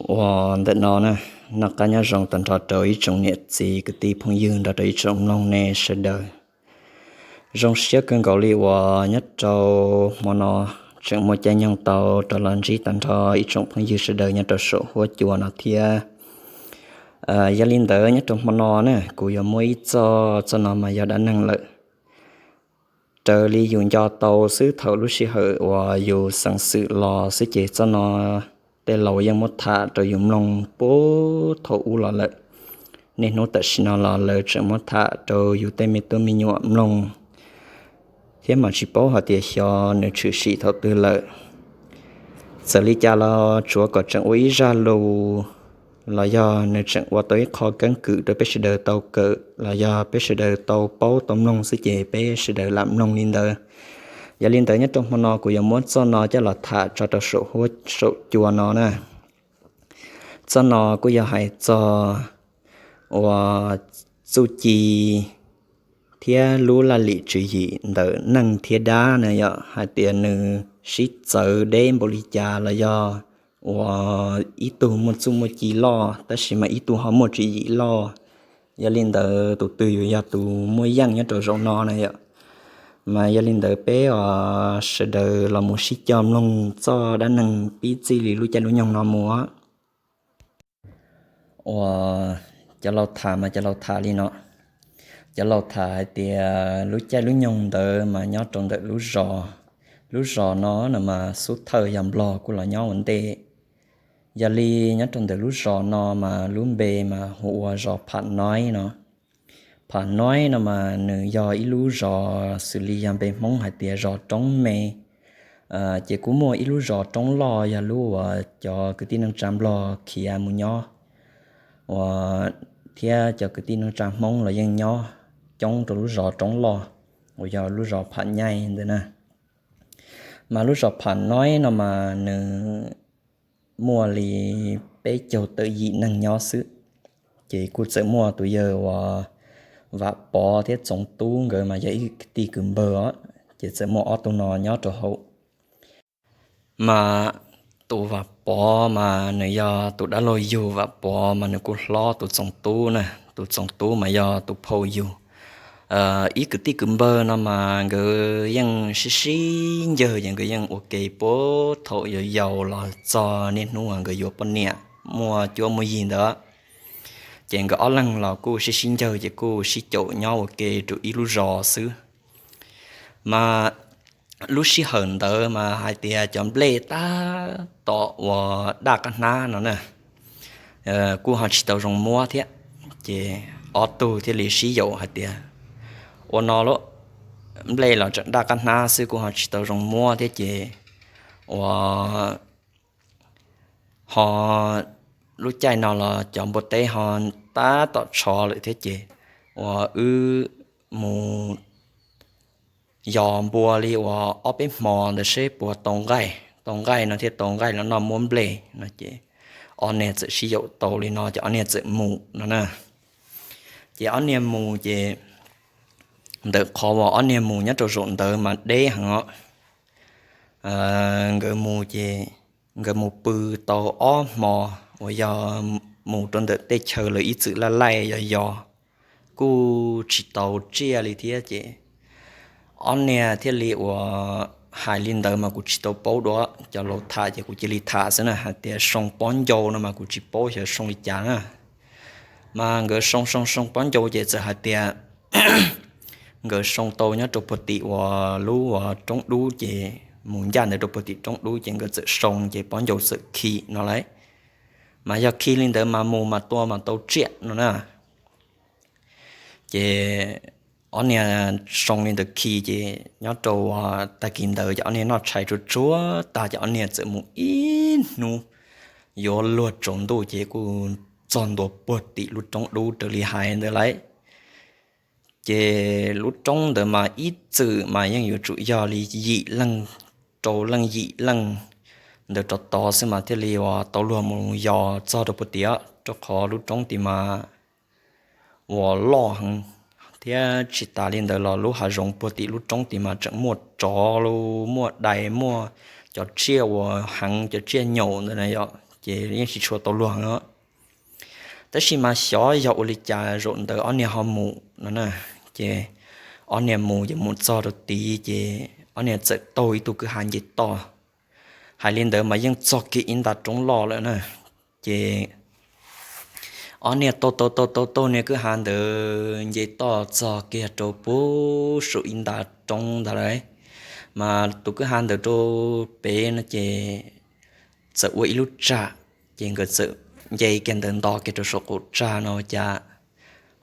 Ua ntawm no na, noj qab nyob zoo tag nrho rau ib tsoom niam txiv kwv tij phooj ywg nrog rau ib tsoom mloog nej sawv daws. Zoo siab kawg nkaus li uas nyob rau hmo no tseem muaj caij nyoog tau rov los ntsib tag nrho ib tsoom phooj ywg sawv daws nyob rau saum huab cua no thiab. Yog li ntawd nyob rau hmo no na kuv yuav muab ib txoj, txoj no mas yog dab neeg lawm. Raws li yus nco tau xwb thaum lub sij hawm uas yus xeev xwm los xwb ces txoj no tej laus yeej muab tham rau yus mloog puag thaum ub los lawm. Niaj hnub tam sim no los lawv tseem muab tham rau yus tej me tub me nyuam mloog, thiab mas tsis paub hais tias xyov nws tshwm sim thaum twg lawm. Txawm li cas los tsuav kom tseem ua ib zaj lus los yog nws tseem ua tau ib qho keeb kwm rau peb sawv daws tau kawm los yog peb sawv daws tau paub tau mloog xwb ces peb sawv daws lam mloog li ntawd. Yog li ntawd nyob rau hmo no kuv yuav muab txoj no coj los tham tso rau saum huab saum cua no na. Txoj no kuj yog hais txog uas txuj ci thiab lub laj lim tswv yim ntawm neeg thiab dab na, yog hais tias nws sib txawv deb npaum li cas los yog uas ib tug muaj txuj muaj ci loj tab sis mas ib tug ho muaj tswv yim loj. Yog li ntawd tus twg yuav yog tus muaj yeej nyob rau zaum no na yom. Mas yog li ntawd peb sawv daws los mus sib cog mloog txoj dab neeg pib txij li lub caij lub nyoog no mus. Uas cov laus tham mas cov laus tham li no. Cov laus tham hais tias lub caij lub nyoog ntawd mas nyob rau ntawm lub zos, lub zos no no mas xub thawj yog Nplog kuj los nyob ua ntej. Yog li nyob rau ntawm lub zos no mas lub npe mas hu ua zos Pham Noib no. Pham Noib no mas nws yog ib lub zos xws li yog npe Hmoob hais tias zos roob me. Ces kuj muaj ib lub zos roob loj yog lub uas cov kwv tij neej tsa Nplog khiav mus nyob, uas thiab cov kwv tij neej tsa Hmoob los yeej nyob coob rau lub zos roob loj uas yog lub zos Pham Nyaij ntawd na. Mas lub zos Pham Noib no mas nws muaj li peb caug tawm yim neeg nyob xwb. Ces kuj txawm muaj tus yawg uas Vam Pov thiab Txoov Tub nkawd mas yog ib tij kwv npawg os, ces txawm muaj ob tug no nyob rau hauv. Mas tus Vam Pov mas nws yog tus dab laug yug Vam Pov mas nws kuj hlob tus Txoov Tub na, tus Txoov Tub mas yog tus phauj yug. Ib kwv tij kwv npawg no mas nkawd yeej sib sib ncawg ces nkawd yeej ua ke puag thaum yau yau los txog niaj hnub uas nkawd yuav poj niam muaj cuab muaj yig ntawd. Ces nkawd ob leeg los kuj sib sib ncawg ces kuj sib caum nyob ua ke rau ib lub zos xwb. Mas lub sij hawm ntawd mas hais tias cov nplej tab tom uas daj qab hnab no na, kuj ho tsis tau zoo muab thiab. Ces ob tug thiaj li sib yaum hais tias, ua no lauj, nplej los tseem daj qab hnab xwb kuj ho tsis tau zoo muab thiab ces ua ho lub caij no los cov npua teb ho tab tom tshov lawm thiab ces ua wb mus yos npua li uas ob peb hmo ntawd seb puas tau nqaij, tau nqaij no thiaj tau nqaij los noj muab nplej no ces ob niag txawm sib yaum tau li no ces ob niag txawm mus no na. Ces ob niag mus ces ntawm qhov uas ob niag mus nyob rau zaum ntawd mas deb heev os. Nkawd mus ces nkawd mus pw tau ob hmo uas yog mus rau ntawm tej chaw lawv ib txwm laj laij yos yos kuj tsis tau tsiaj li thiab ces ob niag thiaj li uas hais li ntawd mas kuv tsis tau paub dua, cov laus tham ces kuv cia li tham xwb na, hais tias soo pob ncau no mas kuv tsis paub xyov soo li cas na. Mas nkawd soo soo soo pob ncau ces txawm hais tias nkawd soo tau nyob rau puag tim uas lub uas roob dub ces mus ncaj ntawd rau puag tim roob dub ces nkawd txawm soo ces pob ncau txawm khi no lauj. Mas yog khi li ntawd mas mus mas tua mas tau tsiaj no na. Ces ob niag soo li ntawd khi ces nyob rau tag kis ntawd ces ob niag noj tshais tsuag tsuag tag ces ob niag txawm mus ib hnub yuav luag tsaus ntuj ces kuj txog ntua puag tim lub roob dub raws li hais ntawd lauj. Ces lub roob ntawd mas ib txwm mas yeej yuav tsum yog li yim leej, rau leej yim leej ntawd rov tod xwb mas thiaj li uas tau luag mus yos txog rau puag tim, rau qhov lub roob tid mas uas loj heev, thiab tsis tas li ntawd los lub hav zoov puag tim lub roob tid mas tseem muaj tsov, muaj dais, muaj cov tsiaj uas heev, cov tsiaj nyaum ntawd na yom. ces yeej tsis tshua tau luag os. Tab sis mas xyov yog ua li cas zaum ntawd ob niag ho mus no na, ces ob niag mus ces mus txog rau tid ces ob niag txawm taug ib tug kwj ha nce toj. Hais li ntawd mas yeej txog kiag ib nta roob loj lawm na, ces ob niag taug taug taug taug taug niag kwj ha ntawd nce toj txog kiag rau puag saum ib nta roob ntawd lawm, mas tus kwj ha ntawd rau pem no ces txawm ua ib lub tsag, ces nkawd txawm nce kiag ntawd nto kiag rau saum qaum tsag no cas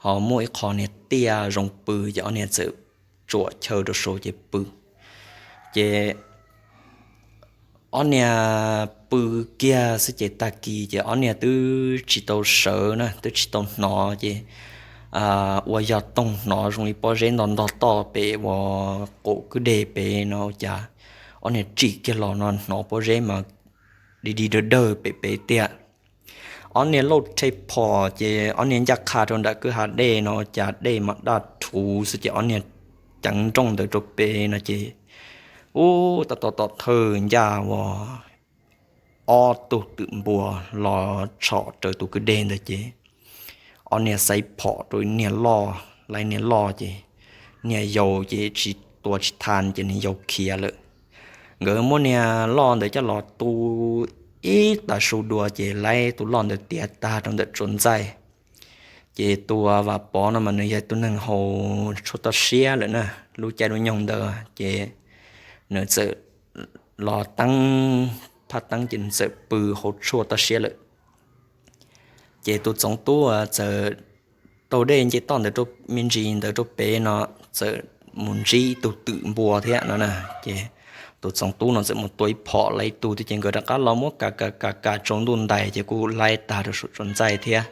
ho muaj ib qho niag tiaj zoo pw, ces ob niag txawm tsuam chaw rau saud ces pw. Ces ob niag pw kiag xwb ces tag kis ces ob niag twb tsis tau sawv na, twb tsis tau hnov ces ua yog toog hnov zoo li pob zeb ntog ntog toj pem uas qaum kwj deg pem no cas ob niag tsim kiag los no hnov pob zeb mas dig dig dawg dawg pem pem tiag. Ob niag lauj rhe phom ces ob niag ncaj qha rau nram kwj ha dej no cas dej mas daj rhuv xwb ces ob niag ceev nrooj ntawd rau pem no ces ub, tab tom tom thawj ncaj uas ob tug twm npua los tshom raws tus kwj deg ntawd ces ob niag xaiv phom rau niag loj, laiv niag loj ces niag yau ces tsis tua tsis tha ces niag yau khiav lawm. Nkawd muab niag loj ntawd coj los tu ib tag su dua ces laiv tus loj ntawd tiav tag rau ntawm tsuas ntxaij. Ces tus Vam Pov no mas nws yog tus neeg haus tshuaj toj siab lawm na, lub caij lub nyoog ntawd ces nws txawm los teeb phaj teeb ces nws txawm pw haus tshuaj toj siab lawm. Ces tus Txoov Tub txawm taug dej nce toj ntawd rau me ntsis ntawd rau pem no txawm mus ntsib ib tug twm npua thiab no na. Ces tus Txoov Tub no txawm mus tua ib phom laiv ib tug thiab ces nkawd rov qab los muab ka ka ka ka tsaus ntuj ntais ces kuj laiv tag rau saum tsuas ntxaij thiab.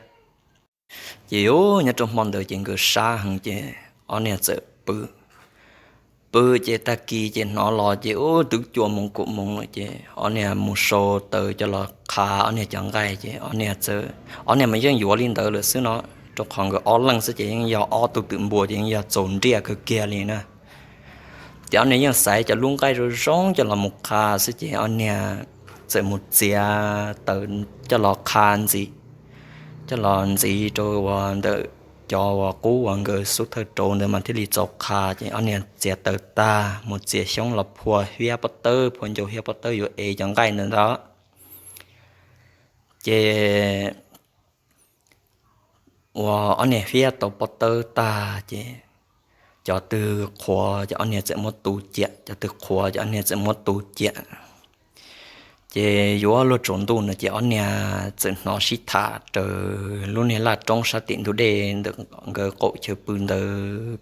Ces ub, nyob rau hmo ntawd ces nkawd sab heev ces ob niag txawm pw pw ces tag kis ces hnov los ces ub twb cua moos kaum moos lawm ces ob niag mus sau taws coj los qha ob niag cov nqaij ces ob niag txawm, ob niag mas yeej yuav li ntawd lawm xwb no, rau qhov nkawd ob leeg xwb ces yeej yog ob tug twm npua ces yeej yog txaus nriaj kawg kiag li na. Ces ob niag yeej xaiv cov lub nqaij zoo zoo coj los mus qha xwb ces ob niag txawm mus txiav taws coj los qha ntxiv, coj los ntxiv rau uas ntawm cov uas qub uas nkawd xub thawj rauv ntawd mas thiaj li txaus qha ces ob niag txiav taws tag mus txiav xyoob los phua hiab pob tawb, phua ncau hiab pob tawb yuav ev cov nqaij ntawd ntag. Ces uas ob niag hiab tau pob tawb tag ces cov twg qhuav ces ob niag txawm muab tu ciam, cov twg qhuav ces ob niag txawm muab tu ciam. Ces yuav luag tsaus ntuj no ces ob niag txawm hnov sib tham raws lub niag laj roob sab tim ntug dej ntawm nkawd qaum chaw pw ntawd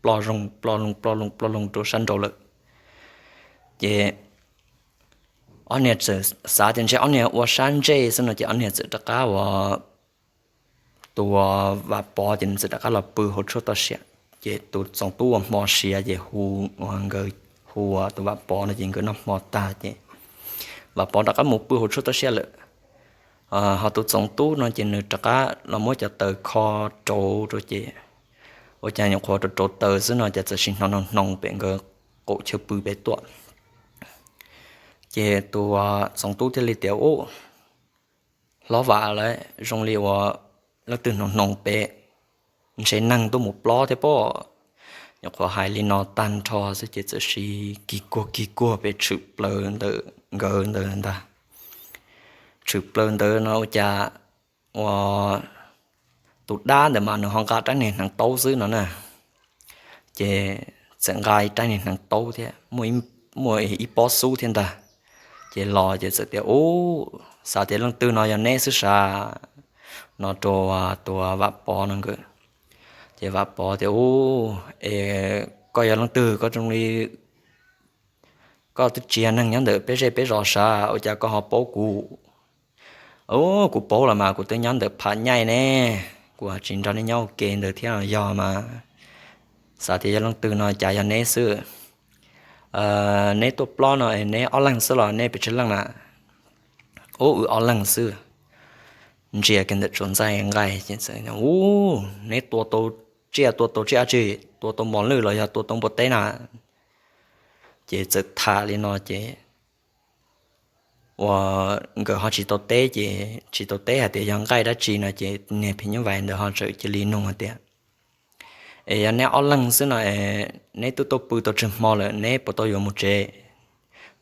ploj loog ploj loog ploj loog ploj loog rau sab nraud lawm. Ces ob niag txawm xav tias ntshe ob niag ua sab ntsej xwb no ces ob niag txawm rov qab uas tus Vam Pov ces nws txawm rov qab los pw hauv tshuaj toj siab. Ces tus Txoov Tub ua hmo siav ces hu, uas nkawd hu tus Vam Pov no ces nkawd noj hmo tag ces Vam Pov rov qab mus pw hauv tshuaj toj siab lawm. Ho tus Txoov Tub no ces nws rov qab los muab cov taws kho rauv rau ces ua cas nyuam qhuav rauv rauv taws xwb no ces txawm sim hnov hnoos hnoos pem nkawd qaum chaw pw pem tuaj. Ces tus Txoov Tub thiaj li tias, Ub, hlob Vam, lawv zoo li uas leej twg hnoos hnoos pem, ntshe neeg tuaj mus plob thiab pob. Nyuam qhuav hais li no tag nrho xwb ces txawm sim kig kuag kig kuag pem tshwm plaws ntawm nkawd ntawd ntag. Tshwm plaws ntawd no ua cas uas tus dab ntawd mas nws ho nqa rab niag hneev taub xwb no na. Ces txawm nqa rab niag hneev taub thiab, muaj ib pob xub thiab ntag. Ces los ces txawm tias, Ub, xav tias leej twg no yog neb xwb sav, no rau tus Vam Pov no nkawd. Ces Vam Pov tias, Ub, es koj yog leej twg, koj zoo li koj twb tsis yog neeg nyob ntawm peb zej peb zos sav, ua cas koj ho paub kuv? Ub, kuv paub los mas, kuv twb nyob ntawm Pham Nyaij ne, kuv tsis nrog nej nyob ua ke ntawd thiab los yog mas. Xav tias yog leej twg no cas yog neb xwb. Neb tuaj plob no neb ob leeg xwb los neb pes tsawg leej na? Ub, wb ob leeg xwb. Ntsia kiag ntawm tsuas ntxaij nqaij ces, Ub, neb tua tau tsiaj, tua tau tsiaj dab tsi, tua tau mos lwj los yog tua tau npua teb na? Ces txawm tham li no ces uas nkawd ho tsis tau teb ces tsis tau teb hais tias yog nqaij dab tsi no ces niag phim nyuj vais ntawd ho txawm cia li nug hais tias, Es yog neb ob leeg xwb no, neb twb tuaj pw tau tsawg hmo lawm, neb puas tau yuav mus tsev?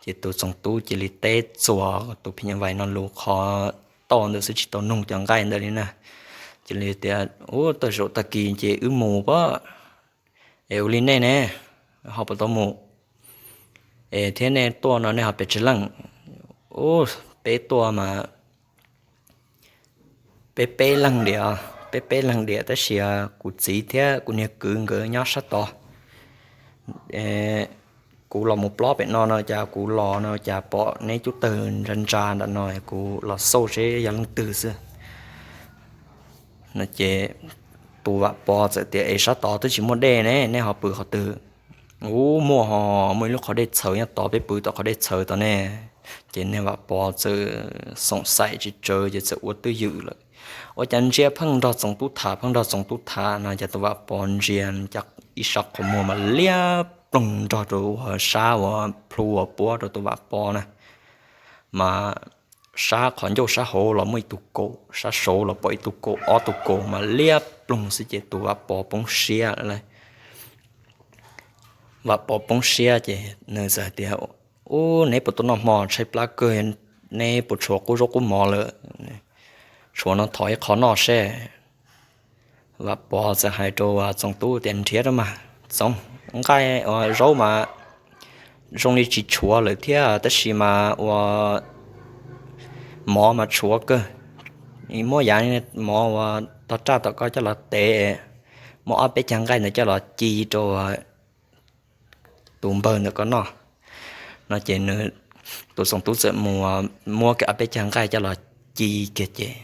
Ces tus txoov tub cia li teb txuas tus phim nyuj vais no lus qhov tau ntawd xwb tsis tau nug cov nqaij ntawd li na. Cia li tias, Ub, tej zaum tag kis ces wb mus pab. Es ua li nej ne, ho puas tau mus? Es thiab nej tuaj no nej ho pes tsawg leej? Ub, peb tuaj mas peb peb leeg diam, peb peb leeg diam tab sis kuv txiv thiab kuv niag kwv nkawd nyob sab tod. Kuv los mus plob pem no no cas kuv los no cas pom neb cub tawg ntsa ntsa ntawm no, kuv los xauj seb yog leej twg xwb no. Ces tus Vam Pov txawm tias, Es sab tod twb tsis muaj dej ne, nej ho pw qhov twg? Ub, muaj ho, muaj ib lub qhov dej txhawv nyob tod, peb pw tom qhov dej txhawv tod ne. Ces niag Vam Pov txawm xoom xaim tsis tsawv ces txawm ua twj ywm lawm. Ua cas ntsia pheej nrog txoov tub tham, pheej nrog txoov tub tham no ces tus Vam Pov ntsia ib sab qhov muag mas liab ploog nrog rau uas sab uas plhu uas puab rau tus Vam Pov na, mas sab qhov ncauj sab hauv los muaj ib tug kaus, sab saud los pom ib tug kaus, ob tug kaus mas liab ploog xwb ces tus Vam Pov poob siab lawm. Vam Pov poob siab ces nws txawm hais tias, Ub, neb puas tuaj noj hmo? Tshaib plab kawg, neb puas tshuav qub zaub qub mov lawm? Tshuav no thov ib qho noj seb. Vam Pov txawm hais rau txoov tub tias, Nrhiav rau mas txoov, nqaij uas zaub mas zoo li tsis tshuav lawm thiab tab sis mas ua mov mas tshuav kawg. Muab yav mov uas tog raj tom koj coj los tev, muab ob peb cag nqaij ntawd coj los ci rau tus npawg ntawm koj noj no ces tus txoov tub txawm mus muab kiag ob peb cag nqaij coj los ci kiag ces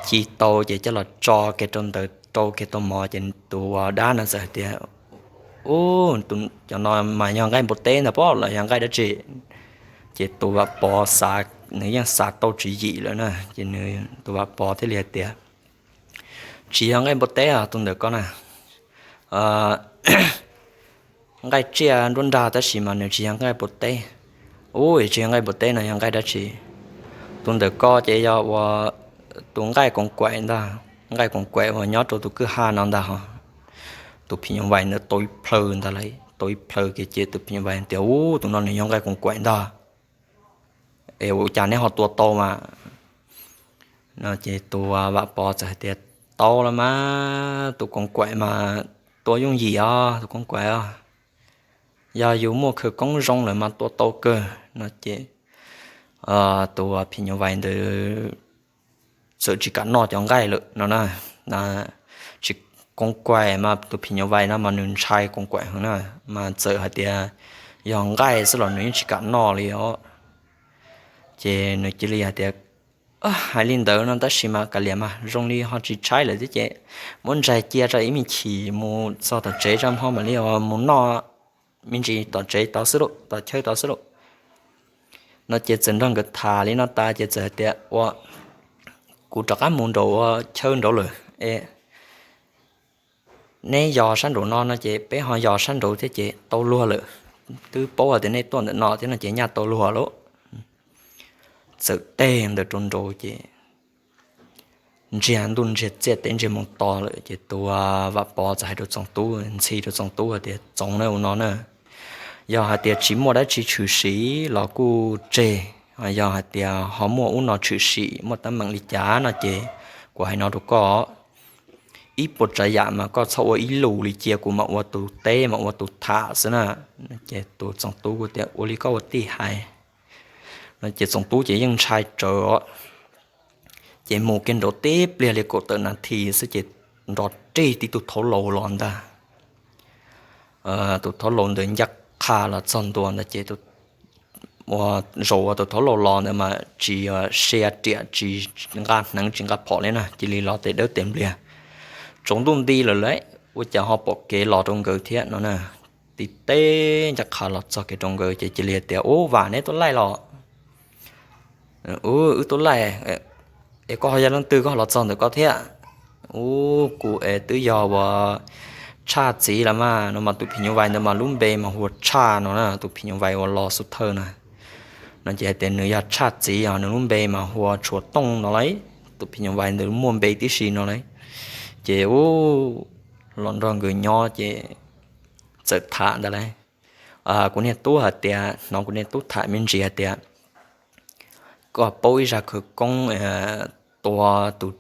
ci tau ces coj los tso kiag rau ntawd rau kiag tau mov ces tus dab no txawm hais tias, Ub, cov no mas yog nqaij npua teb ntag pob los yog nqaij dab tsi? Ces tus Vam Pov xav, nws yeej xav tau tswv yim lawm na ces tus Vam Pov thiaj li hais tias, Tsis yog nqaij npua teb os tus ntawm koj na. Nqaij tsiaj nruab nrag tab sis mas nws tsis yog nqaij npua teb. Ub, tsis yog nqaij npua teb no yog nqaij dab tsi? Tus ntawm koj ces yog ua tus nqaij koov kuaim ntag, nqaij koov kuaim uas nyob rau tus kwj ha no ntag ho. Tus phim nyuj vais ntawd tau ib plhaw ntag lauj, tau ib plhaw kiag ces tus phim nyuj vais tias, Ub, tus no nws yog nqaij koov kuaim ntag. Es ua cas neb ho tua tau mas? No ces tus Vam Pov txawm hais tias, Tau los mas, tus koov kuaim mas tua yooj yim os, tus koov kuaim os. Yog yus muaj khawv koob zoo lawm mas tua tau kawg no ces tus phim nyuj vais ntawd txawm tsis kam noj cov nqaij lawm no na. Tsis, koov kuaim mas tus phim nyuj vais no mas nws ntshai koov kuaim heev na, mas txawm hais tias yog nqaij xwb los nws yeej tsis kam noj li os. Ces nws cia li hais tias, Hais li ntawd no tab sis mas kav liam mas zoo li ho tsis tshaib lawm thiab ces muab ntsaig cia rau ib me chim mus txog tom tsev tso mam li mus noj me ntsis tom tsev tod xwb lauj, tom chaw tod xwb lauj. No ces txawm nrog nkawd tham li no tas ces txawm hais tias, Ua, kuv rov qab mus nraum ua chaw nraud lawm es neb yos sab nraum no no ces peb ho yos sab nraud thiab ces tau luag lawm. Twb paub hais tias nej tuaj ntawm no thiab no ces nyaj tau luag lauj. Txawm teg ntawd rau nraud ces ntsiag ntuj ntsiag txiaj teb ntsiag moo to lawm ces tus Vam Pov txawm hais rau Txoov Tub, ntxhi rau Txoov Tub hais tias, Txoov na, ua no na, yog hais tias tsis muaj dab tsi tshwm sim los kuj tseg, yog hais tias ho muaj ub no tshwm sim muaj teeb meem li cas no ces kuv hais no rau koj, ib puas tsav yam mas koj txhob ua ib lus li cia kuv mam ua tus teb mam ua tus tham xwb na. Ces tus Txoov Tub kuj tias, Ua li koj ua tij hais no ces Txoov Tub ces yeej ntshai tsawv os. Ces mus kiag nraud tib pliag li kaum tawm nas this xwb ces nrov rig tib tug thaub laus los ntag. Tus thaub laus ntawd ncaj qha los txog ntua ntag ces ua zaus uas tus thaub laus los ntawd mas tsis sia riam tsis nqa hneev tsis nqa phom li na, cia li los tes dawb tes npliag. Tsaus ntuj nti lawm lauj, ua cas ho pom kev los rau nkawd thiab no na. Tib teb ncaj qha los txog kev rau nkawd ces cia li tias, Ub, vam neb tuaj laij los. Ub, wb tuaj laij. Es koj ho yog leej twg koj los txog ntawm koj thiab? Ub, kuv es twb yog uas Tshaj txiv los mas no mas tus phim nyuj vais ntawd mas lub npe mas hu ua Tshaj no na, tus phim nyuj vais uas los xub thawj na. No ces hais tias nws yog Tshaj txiv os, nws lub npe mas hu ua Tshuav Tooj no lauj. Tus phim nyuj vais ntawd muaj npe tib si no lauj. Ces u, los nrog nkawd nyob ces txawm tham ntawd lauj. Kuv niag tub hais tias, hnov kuv niag tub tham me ntsis hais tias, koj paub ib zaj khawv koob tua tus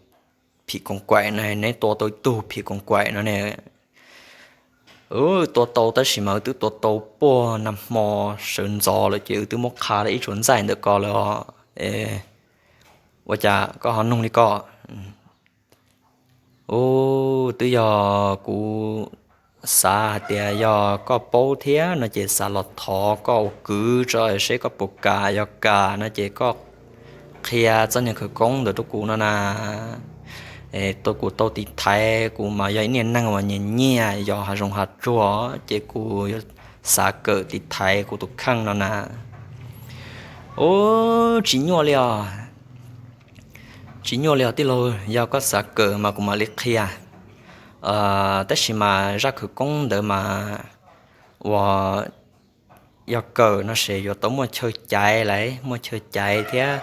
phim koos kaim no, neb tua tau ib tug phim koos kaim no ne. Tua tau, tab sis mas wb twb tua tau puag nag hmo sawv ntxov lawm ces wb twb muab qha tau ib tsuas ntxaij ntawm ko lawm os. Ua cas koj ho noog li ko? U, twb yog kuv xav hais tias yog koj paub thiab no ces xav los thov koj ua kwv tso seb koj puas kam, yog kam no ces koj qhia txoj niag khawv koob ntawd rau kuv no na. Tua kuv tau tiv thaiv, kuv mas yog ib niag neeg uas nyiam nyiam yos hav zoov hav tsuag ces kuv yuav xav kawm tiv thaiv kuv tus kheej no na. U, tsis nyuaj li os. Tsis nyuaj li os tij laug, yog koj xav kawm mas kuv mam li qhia. Tab sis mas zaj khawv koob ntawd mas uas yog kawm no ces yuav tau muaj chaw caiv lauj, muaj chaw caiv thiab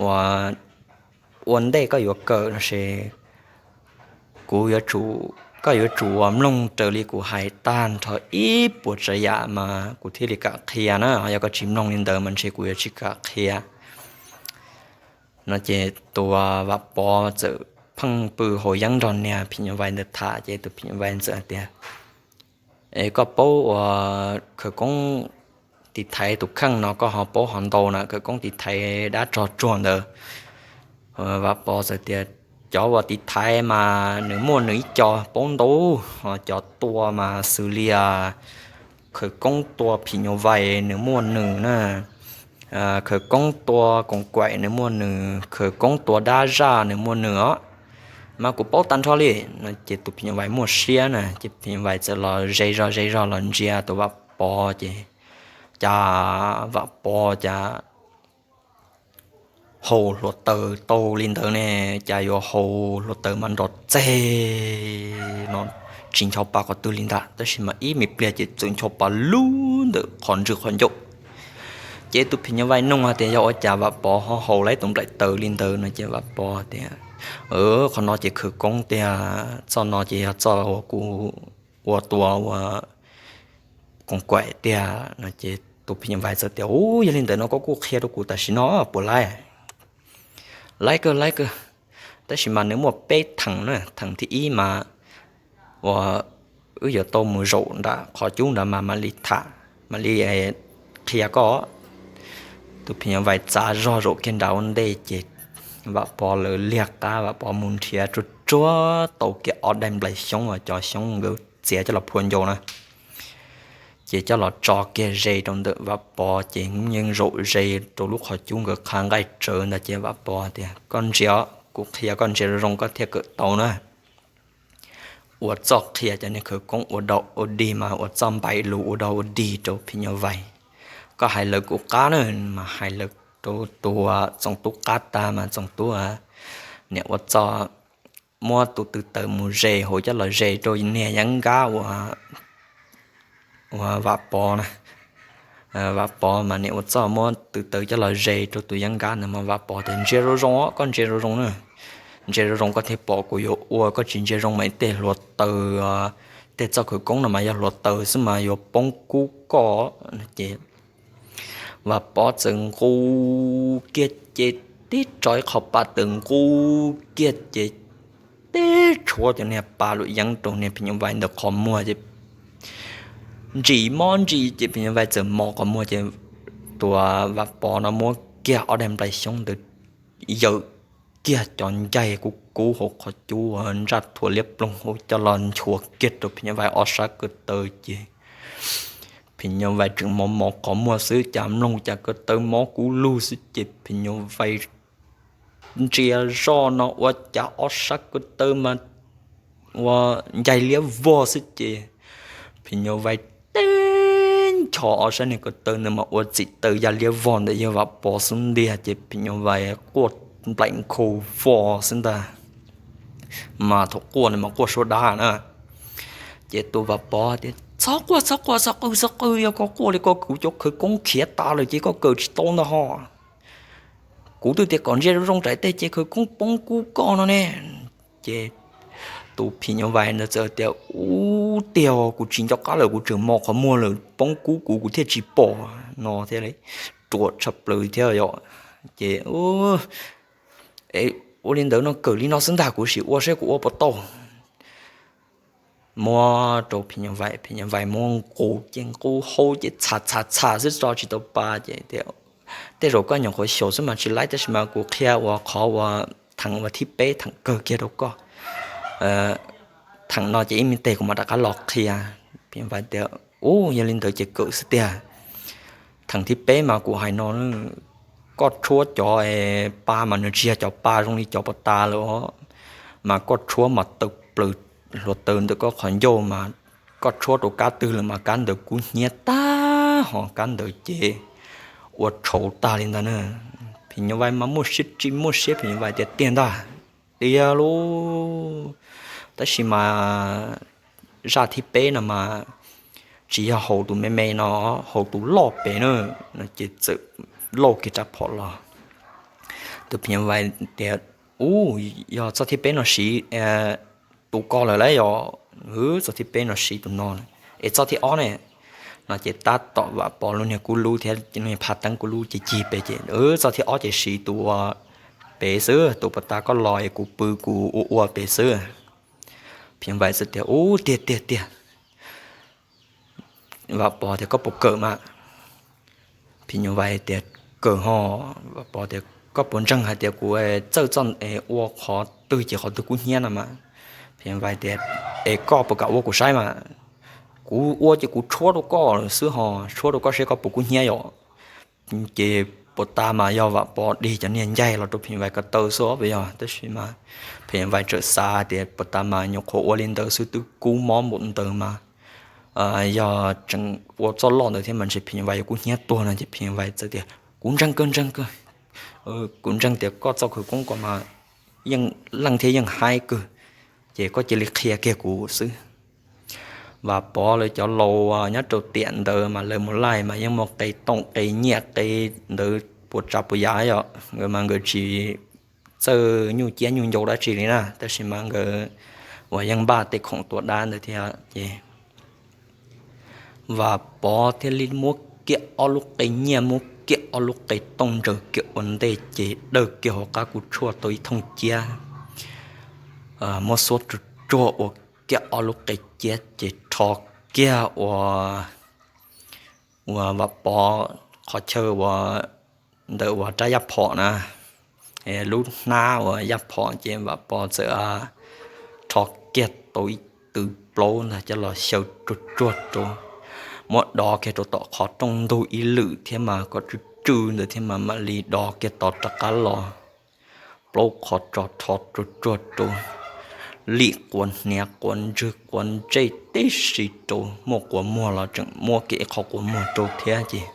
uas ua ntej koj yuav kawm no ces kuv, koj yuav tsum uas mloog raws li kuv hais tag nrho ib puas tsav yam mas kuv thiaj li kam qhia na. Yog koj tsis mloog li ntawd mas ntshe kuv yuav tsis kam qhia. No ces tus Vam Pov txawm pheej pw haus yeeb nrog niag phim nyuj vais ntawd tham ces tus phim nyuj vais txawm hais tias, Es koj paub uas khawv koob tiv thaiv tus kheej no koj ho paub ho ntau na, khawv koob tiv thaiv dab tsog tsuag ntawd? Vam Pov txawm tias, Cov uas tiv thaiv mas nws muaj nws ib co paub ntau, ho cov tua mas xws li khawv koob tua phim nyuj vais nws muaj nws na, khawv koob tua koos kaim nws muaj nws, khawv koob tua dab zaj nws muaj nws os. Mas kuv paub tag nrho li. No ces tus phim nyuj vais muaj siab na ces phim nyuj vais txawm los ze zog ze zog los ntsia tus Vam Pov ces cas Vam Pov cas haus hluav taws tau li ntawd ne, cas yuav haus hluav taws mas nrov txeg no, tsis ncho pa qhov twg li ntag, tab sis mas ib me pliag ces txawm ncho pa lug ntawm qhov ntswg qhov ncauj. Ces tus phim nyuj vais nug hais tias yog ua cas Vam Pov ho haus lawm tus nplaim taws li ntawd no ces Vam Pov tias, Qhov no ces khawv koob tiag, txoj no ces yog txoj uas kuv ua tua ua koos kaim tiag no ces tus phim nyuj vais txawm tias, U, yog li ntawd no koj kuj qhia rau kuv tam sim no puas laib? Laib kawg, laib kawg, tab sis mas nws muaj peb theem na, theem thib ib mas uas wb yuav tau mus zaum nram qhov cub ntawd mas mam li tham, mam li qhia koj. Tus phim nyuj vais txav zog zaum kiag nram ua ntej ces Vam Pov lawv liag qab, Vam Pov mus nrhiav tsuag tsuag tau kiag ob daim nplais xyoob uas cov xyoob nkawd txiav coj los phua ncau na, ces coj los tso kiag ze rau ntawm Vam Pov ces yeej zaum ze rau lub qhov cub nkawd qha nqaij tsawv ntawd ces Vam Pov tias, Koj ntsia, kuv qhia koj ntsia zoo zoo koj thiaj kawm tau na. Ua txoj qhia cov niag khawv koob ua dog ua dig mas ua txoj npaim lus ua dog ua dig rau phim nyuj vais. Koj hais lawv kuv qab na, mas hais lawv rau tus Txoov Tub qab tag mas Txoov Tub niam ua txoj muab tus tw taws mus ze hauv coj los ze rau niag yeeb nkab uas Vam Pov na. Vam Pov mas niam ua txoj muab tw taws coj los ze rau tus yeeb nkab ntawd mas Vam Pov tias, Ntsia zoo zoo os, koj ntsia zoo zoo na. Ntsia zoo zoo koj thiaj pom kuv yuav ua, koj tsis ntsia zoo mas ib teg hluav taws, tej txoj khawv koob no mas yog hluav taws xwb mas yuav poob kub koj. Ces Vam Pov txawm nqus kiag ces tib tso ib qho pa taws nqus kiag ces tib tshuab cov niag pa luam yeeb rau niag phim nyuj vais ntawd qhov muag ces ntsis mob ntsis ces phim nyuj vais txawm mos qhov muag ces tus Vam Pov no muab kiag ob daim nplais xyoob ntawd yawm kiag cov ncaig kub kub hauv qhov cub ntsaj thuav liab ploog hauv coj los nchuav kiag rau phim nyuj vais ob sab ko taw ces phim nyuj vais tseem mos mos qhov muag xwb cas mloog cas ko taw mob kub lug xwb ces phim nyuj vais ntsia zoj no ua cas ob sab ko taw mas ua ncaig liab vog xwb ces phim nyuj vais teb ncho ob sab niag ko taw ntawd mas ua txim taw ya liab vog ntawm yawg Vam Pov xub ntiag ces phim nyuj vais quaj nplaim nkhaus vog xwb ntag. Mas thaum quaj ntawd mas quaj suab dab na. Ces tus Vam Pov tias, Txhob quaj, txhob quaj, txhob qw, txhob qw, yog koj quaj li ko kuv cov khawv koob khiav tas lawm ces koj kawm tsis tau ntag ho. Kuv twb tias kom ntsia zoo zoo nraim tej ces khawv koob poob kub koj no ne. Ces tus phim nyuj vais ntawd txawm tias, Ub, tiag, kuv tsis nco qab lawm, kuv tseem mos qhov muag lawm, poob kub kuv, kuv thiaj tsis pom no thiab. Ruam tshaj plaws thiab yom. Ces ua li ntawd no, kawm li no xwb ntag, kuv sim ua saib kuv ua puas tau. Muab rau phim nyuj vais, phim nyuj vais muab nqus ces nqus hau ces txham txham txham xwb, tso tsis tau pa ces tias, Tej zaum koj nyuam qhuav xyaum xwb mas tsis laib, tab sis mas kuv qhia uas qhov uas theem uas thib peb, theem kawg kiag rau koj. Theem no ces ib me tes kuv mam rov qab los qhia. Phim nyuj vais tias, Ub, yog li ntawd ces kawm xwb tiag. Theem thib peb mas kuv hais no, koj tshuab cov pa mas nws tsis yog cov pa zoo li cov puag ta lawm os, mas koj tshuab mas taw plaws hluav taws ntawm koj qhov ncauj mas koj tshuab rau kab twg lawm mas kab ntawd kub hnyiab tag, ho kab ntawd ces ua tshauv tag li ntag na. Phim nyuj vais mas muaj siab tsis muaj siab, phim nyuj vais tias, Tiag ntag. Tiag lauj, tab sis mas zaj thib peb no mas tsis yog haus tus me me no, haus tus loj pem na. No ces txawm lauj kiag rab phom los. Tus phim nyuj vais tias, Ub, yog txoj thib peb no siv tus ko lawm lauj, yog txoj thib peb no siv tus no. Es txoj thib ob ne? No ces tab tom Vam Pov lub niag kub lub thiab lub niag phaj teeb kub lub ces cig pes ces, Txoj thib ob ces siv tus pem xwb, tus puag ta koj los es kuv pw kuv ua ua pem xwb. Phim nyuj vais txawm tias, Ub, tiag tiag tiag. Vam Pov tias, Koj puas kawm mas? Phim nyuj vais tias, Kawm ho. Vam Pov tias, Koj puas ntseeg hais tias kuv txawj txoj ua qhov twg ces qhov twg kub hnyiab no mas? Phim nyuj vais tias, Es koj puas kam ua kuv saib mas? Kuv ua ces kuv tshuab rau koj xwb ho, tshuab rau koj seb koj puas kub hnyiab yom. Ces puag ta mas yog Vam Pov dig cov niag ncaig los rau phim nyuj vais ko taw xwb os, puas yog? Tab sis mas phim nyuj vais txawm xav tias puag ta mas nyuam qhuav ua li ntawd xwb twb kub mob npaum ntawd mas yog tseem ua txoj loj ntawd thiab mas ntshe phim nyuj vais yuav kub hnyiab tuag no ces phim nyuj vais txawm tias, Kuv ntseeg kawg, ntseeg kawg. Kuv ntseeg tias koj txoj khawv koob ko mas yeej leej thiab yeej haib kawg, ces koj cia li qhia kiag kuv xwb. Vam Pov lawv cov laus nyob rau tiam ntawd mas lawv mus laij mas yeej muaj qe tooj qe nyiaj qe ntawd puas tsav puas yam yom, nkawd mas nkawd tsis txawj nyuj ciab nyuj ncau dab tsi li na, tab sis mas nkawd uas yeej npaj tej khoom tua dab ntawd thiab ces Vam Pov thiaj li muab kiag ob lub qe nyiaj, muab kiag ob lub qe tooj ntsaws kiag ua ntej ces dawj kiag hauv qab kuj tshuaj tau ib thooj ciab, muab xuab tsuag tsuag ua kiag ob lub qe ciab ces rho kiag ua, ua Vam Pov qhov chaw ua ntawm ua rab yaj phom na, lub hnab ua yaj phom ces Vam Pov txawm rho kiag tau ib tw plaub ntag coj los xyaw tsuag tsuag rau, muab dov kiag rau tom qhov rooj ntug ib lwm thiab mas kom tsw tsw ntawd thiab mas mam li dov kiag tod rov qab los. Plaub qhov tso rho tsuag tsuag rau, lim quav hniav quav ntswg quav ntsej tib si rau, muaj quav muag los tseem muab kiag ib qho quav muag rau thiab ces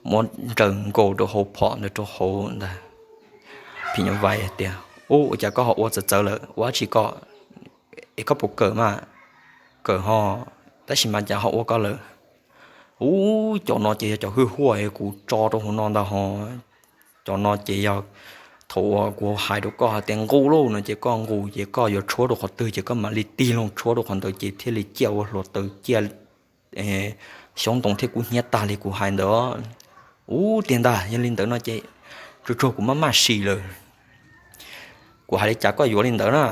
muab ntsaws nkaus rau hauv phom ntawd rau hauv ntag. Phim nyuj vais tias, Ub, ua cas koj ho ua txawv txawv lawm, ua dab tsi koj? Es koj puas kawm mas? Kawm ho, tab sis mas cas ho ua koj lawm? Ub, cov no ces yog cov hwj huaj kuv tso rau hauv no ntag ho. Cov no ces yog thaum uas kuv hais rau koj hais tias nqus lauj no ces koj nqus ces koj yuav tshuab rau qhov twg ces koj mam li tig loo tshuab rau qhov ntawd ces thiaj li ciaj ua hluav taws ciaj xyoob ntoo thiab kub hnyiab tag li kuv hais ntawd. Ub, tiag ntag, yog li ntawd no ces tsuag tsuag kuv maj maj sim lawm. Kuv hais li cas koj yuav li ntawd na.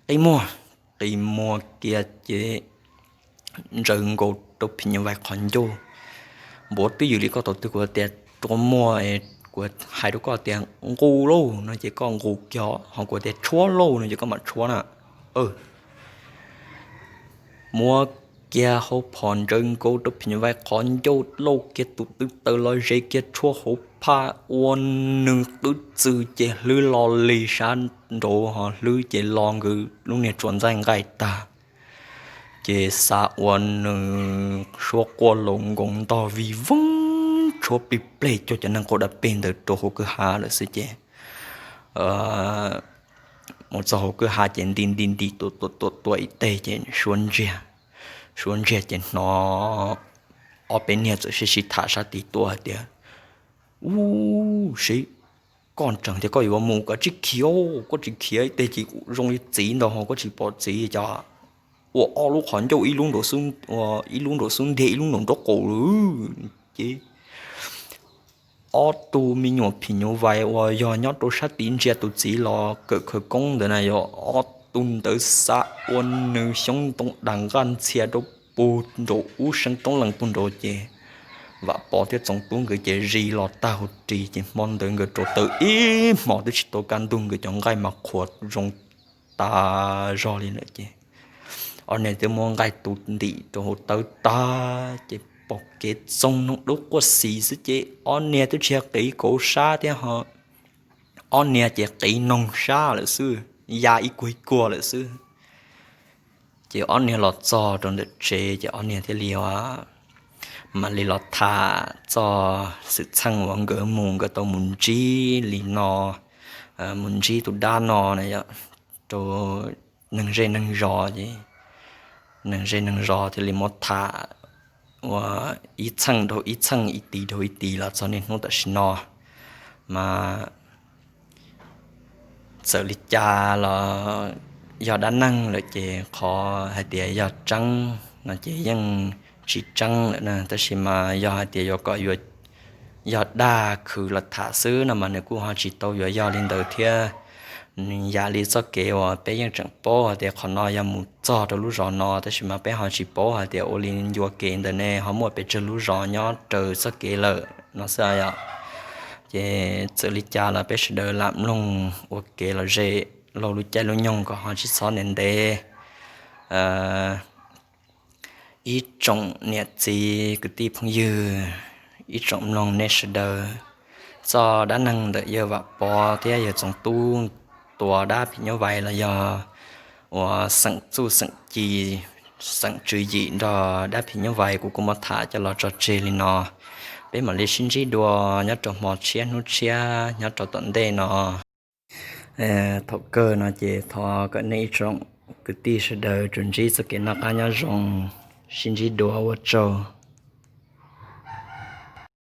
Qi muag, qi muag kiag ces ntsaws nkaus rau phim nyuj vais qhov ncauj. Npuav twj ywm li koj thaum twg kuv tias rua muag, kuv hais rau koj tias nqus lauj no ces koj nqus kiag, ho kuv tias tshuab lauj no ces koj mam tshuab na. Muab kiag hauv phom ntsaws nkaus rau phim nyuj vais qhov ncauj, lauj kiag tus twj taws los ze kiag tshuab hauv phaj ua nws qwb txwm ces hlwb lo li sab nraud ho hlwb ces lo nkawd lub niag tsuas ntxaij nqaij tag. Ces xa ua nws suab quaj laus nkoos ntog vij voog tshuab plig pleg cuag cov neeg qaug dab peg ntawd rau hauv kwj ha lawm xwb ces mus txog hauv kwj ha ces nti nti nti tua tua tua tua ib teg ces suab ntsiag. Suav ntsiag ces hnov ob peb niag txawm sib sib tham sab tid tuaj hais tias, Ub, seb koj ntseeg tias koj yuav mus koj tsis khiav, koj tsis khiav tej ces kuv zoo li txiv ntag ho, koj tsis pom txiv cas ua ob lub qhov ncauj, ib lub nraum xub ntiag ib lub nraum nraub qaum lawm. Ces ob tug me nyuam phim nyuj vais uas yog nyob rau sab tid ntsia tus txiv los kawm khawv koob ntawd na yog ob tug ntawd xav ua nws xyoob ntoo dag nqaj ntxhias rau pug nraum ub seeb roob lees pug nraud ces Vam Pov thiab Txoov Tub nkawd ces zis los tag hauv ris ces hmo ntawd nkawd rau taw ib hmos twb tsis tau kaj ntug nkawd cov nqaij mas qhuav zoo tas zog li lawm ces ob niag twb muab nqaij tu ntim rau hauv tawb tag ces pom kev txoog noog dub quaj xis xwb ces ob niag twb tsis yog qiv kauv sab thiab ho, ob niag ces qiv noog sab lawm xwb, ya ib kuag ib kuag lawm xwb. Ces ob niag los txog rau ntawm tsev ces ob niag thiaj li mam li los tham txog xwm txheej uas nkawd mus nkawd tau mus ntsib li no, mus ntsib tus dab no na yom, rau neeg zej neeg zos ces neeg zej neeg zos thiaj li muab tham ua ib txheej dhau ib txheej, ib tis dhau ib tis los txog niaj hnub tam sim no mas txawm li cas los yog dab neeg lawm ces qhov hais tias yog tseeb no ces yeej tsis tseeb lawm na, tab sis mas yog hais tias yuav kom yuav yog dag khwv los tham xwb no mas nws kuj ho tsis tau yuav yog li ntawd thiab. Yam li txoj kev uas peb yeej tseem paub hais tias qhov no yog mus txog rau lub zos no tab sis mas peb ho tsis paub hais tias ua li ncua kev ntawd ne ho muaj pes tsawg lub zos nyob raws txoj kev lawm no xwb yom. Ces txawm li cas los peb sawv daws lam mloog ua kev lom zem laug lub caij lub nyoog kom ho tsis txhob ntev ntev. Ib tsoom niam txiv kwv tij phooj ywg, ib tsoom mloog nej sawv daws, txoj dab neeg ntawm yawg Vam Pov thiab yawg Txoov Tub tua dab phim nyuj vais los yog uas xeem txuj xeem ci, xeem tswv yim nrog dab phim nyuj vais kuv kuj muab tham coj los tso tseg li no. Peb mam li sib ntsib dua nyob rau hmo tshiab hnub tshiab nyob rau tom ntej no. Thaum kawg no ces thov kom nej ib tsoom kwv tij sawv daws tsuas ntsib txoj kev noj qab nyob zoo, sib ntsib dua ua tsaug.